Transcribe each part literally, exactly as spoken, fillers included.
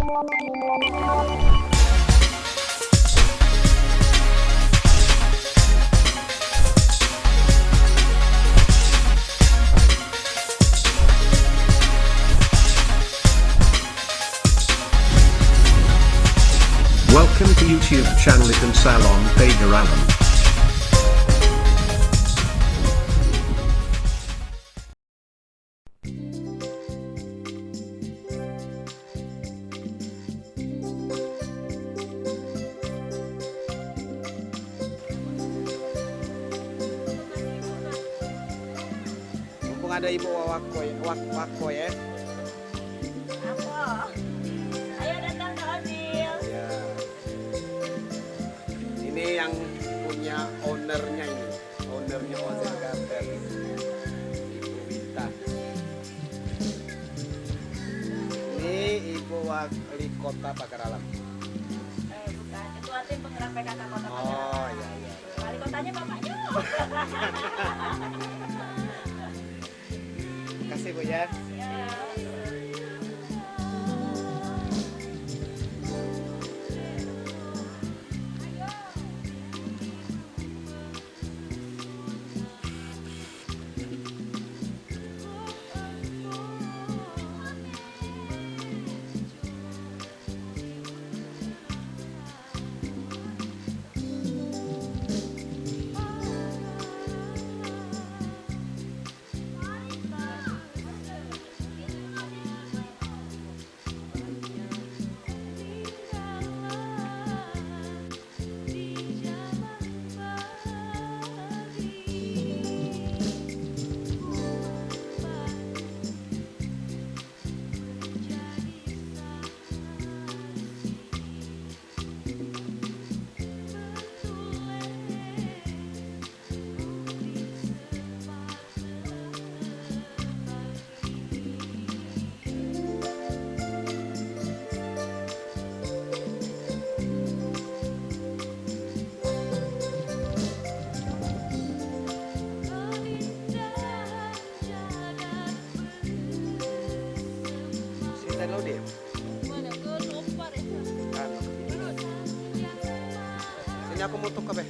Welcome to YouTube channel Ikan Salon Pagar Alam. Mumpung ada Ibu Wako, Wak-, Wako ya. Apa? Ayo datang ke Odil. Ya. Ini yang punya ownernya ini. Ownernya Odil Garden. Ibu Wita. Ini Ibu Wali Kota Pagar Alam. Eh, bukan. Ketua Tim Penggerak P K K Kota Pagar Alam. Oh, iya, iya. Wali kotanya bapaknya. Makasih, Bu, ya. Ya. Sini tadi lo, Dim. Mana? Ke Lompar ya? Anu. Sini aku mutuk ke, Beh.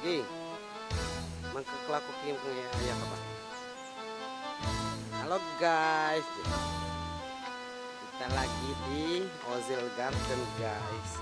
Ih, mangkuk laku kim ke ya, ya, apa? Halo guys, kita lagi di Ozel Garden guys.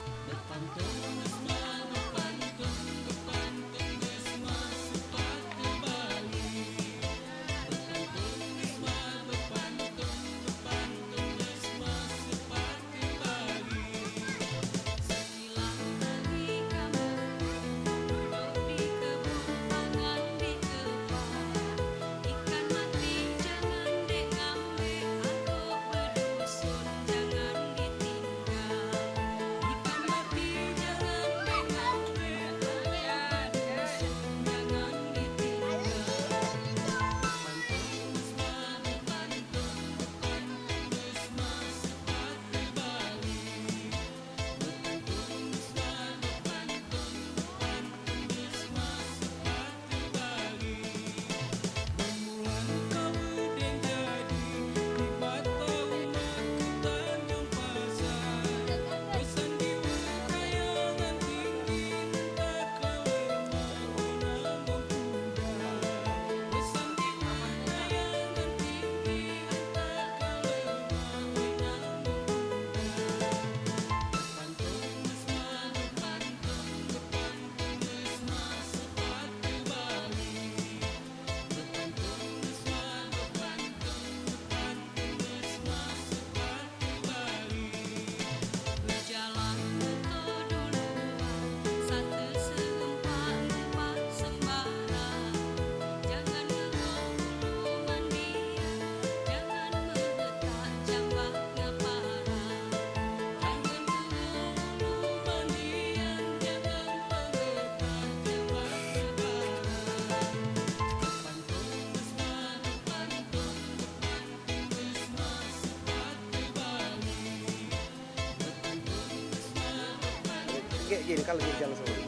Gini, kalau dia jalan sama.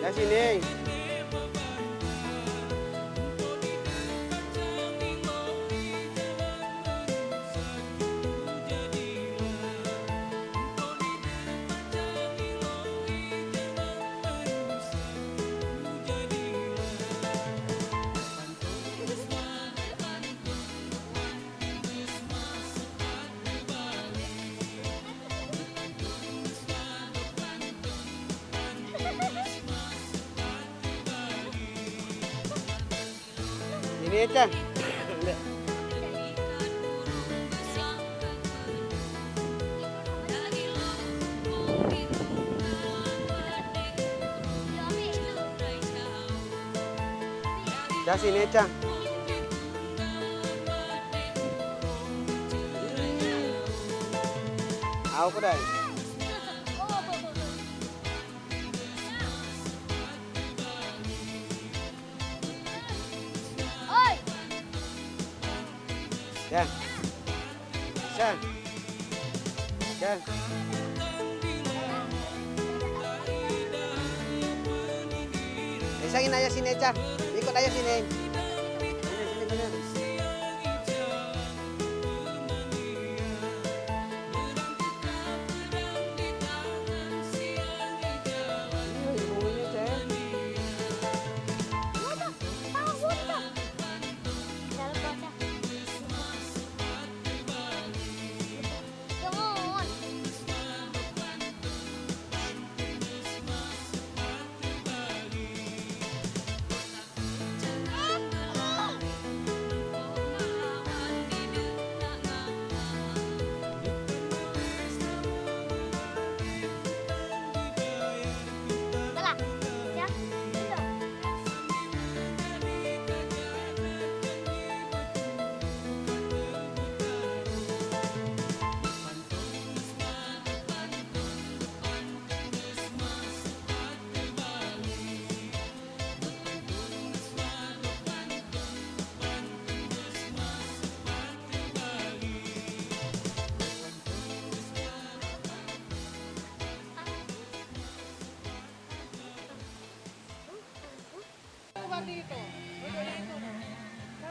Ya, sini. Ini aja. Dah, sini aja. Au ko dai. Oi. Dah. Sa. Sa. Esa, ini aja sini, Ca. Ikut aja sini. Sini, sini, sini.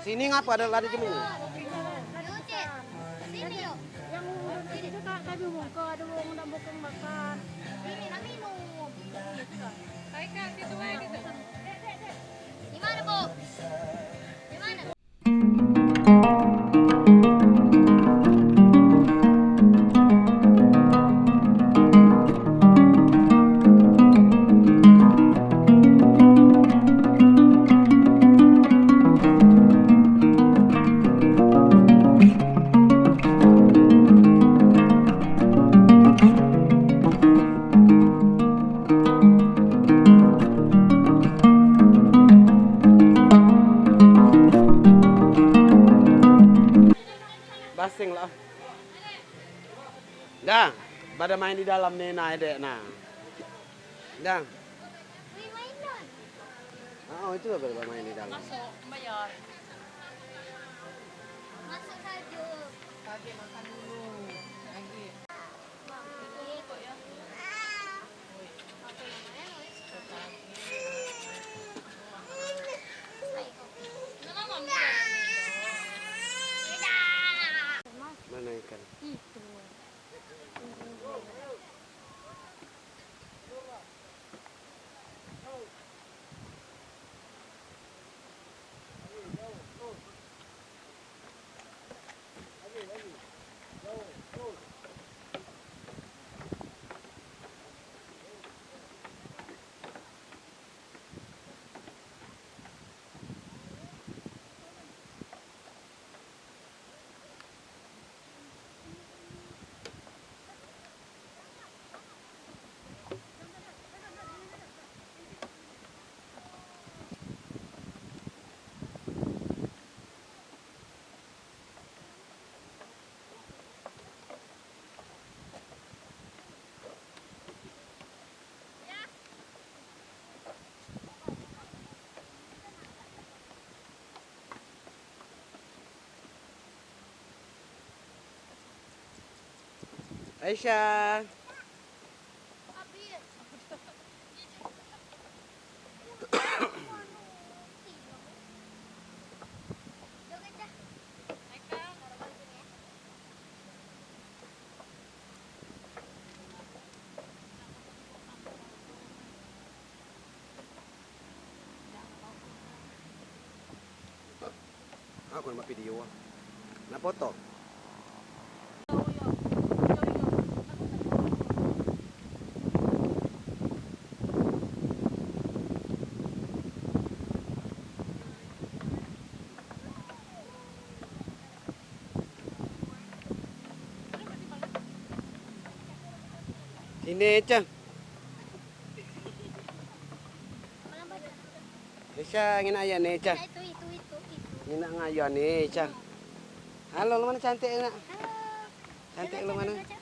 Sini ngapa ada lari cuma ini? Sini, yuk. Ini, Kak, kami mungka, ada wong nak bukang makan. Ini nak minum. Hai, Kak, situ aja, situ. Dek, dek, dek. Di mana, Bu? Di mana? Basing lah. Dah, pada main di dalam ni, nah, dek, nah. Dah. Oh, itu lah pada main di dalam. Masuk, bayar. Masuk saja. Pagi makan dulu. Lagi. Mak, ini kok ya. Oi. Apa namanya, Lois? Pagi. Mana ikan? Itu. Aisyah. Aku nak video. Nak foto. Sini, Cang. Aisyah, nginak ayah ni, Cang. Itu, itu, itu, itu. Nginak ayah ni, Cang. Halo, lu mana cantik, nak? Halo. Cantik, lu mana?